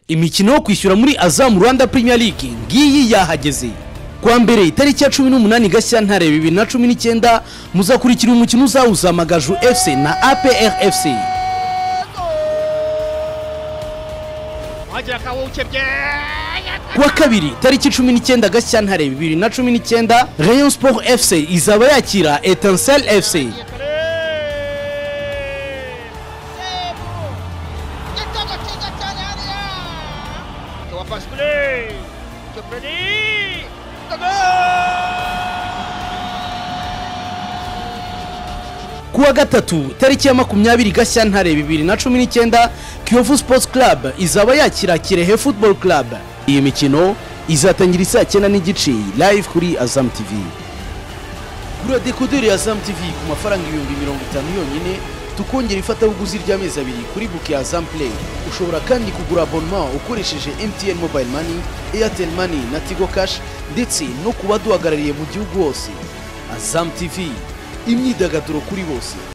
Imikino yo kwishyura muri Azam Rwanda Premier League ngiyi yahageze. Kuwa mbere itariki ya 18 Gashyantare 2019 muzakurikira umukino uzahuza Amagaju FC na APR FC. Kuwa kabiri tariki 19 Gashyantare 2019 Rayon Sport FC izaba yakira Etincelle FC. Kuwa gatatu tariki ya 20 Gashyantare 2019 Kiyovu Sports Club izaba yakira Kirehe Football Club. Iyi mikino izatangira isaa 9:30 live kuri Azam TV. Gura dekoderi ya Azam TV ku mafaranga 50,000 yonyine, tukongera ifatabuguzi ry'amezi 2 kuri bouquet Azam Play. Ushobora kandi kugura abonnement ukoresheje MTN Mobile Money, Airtel Money na Tigo Cash, ndetse no kuba duhagarariye mu gihugu hose. Azam TV, imyidagaduro kuri bose.